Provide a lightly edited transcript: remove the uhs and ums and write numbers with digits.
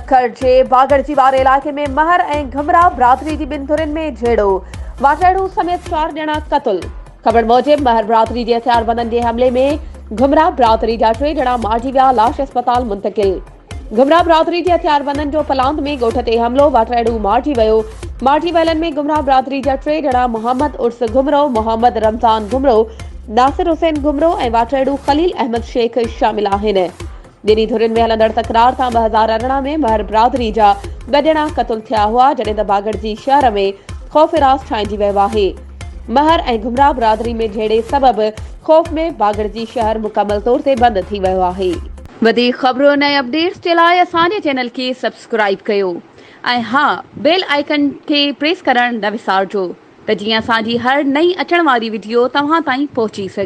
سکر جي باگڙجي واري علائقي ۾ مهر ۽ گهمرا برادري جي ٻن ڌرين ۾ جهيڙو، واٽهڙو سميت چار ڄڻا قتل. خبر موجب مهر برادري جي هٿياربندن جي حملي ۾ گهمرا برادري جا ٽي ڄڻا مارجي ويا، لاش اسپتال منتقل. گهمرا برادري جي هٿياربندن جو پلاند ۾ ڳوٺ تي حملو، واٽهڙو مارجي ويو. مارجي ويلن ۾ گهمرا برادري جا ٽي ڄڻا محمد عرس گهمرو، محمد رمضان گهمرو، ناصر حسين گهمرو ۽ واٽهڙو خليل احمد شيخ شامل آهن. ٻنهي ڌرين ۾ هلندڙ تڪرار تان 2018 ۾ مهر برادري جا ٻه ڄڻا قتل ٿيا هئا، جڏهن ته باگڙجي شهر ۾ خوف هراس ڇانئجي ويو آهي. مهر ۽ گهمرا برادري ۾ جهيڙي سبب خوف ۾ باگڙجي شهر مڪمل طور تي بند ٿي ويو آهي. وڌيڪ خبرن ۽ اپڊيٽس جي لاء اسان جي چينل کي سبسڪرائيب ڪيو ۽ ها بيل آئيڪن کي پريس ڪرڻ نه وسارجو ته جيئن اسان جي هر نئين اچڻ واري وڊيو توهان تائين پهچي سگهي.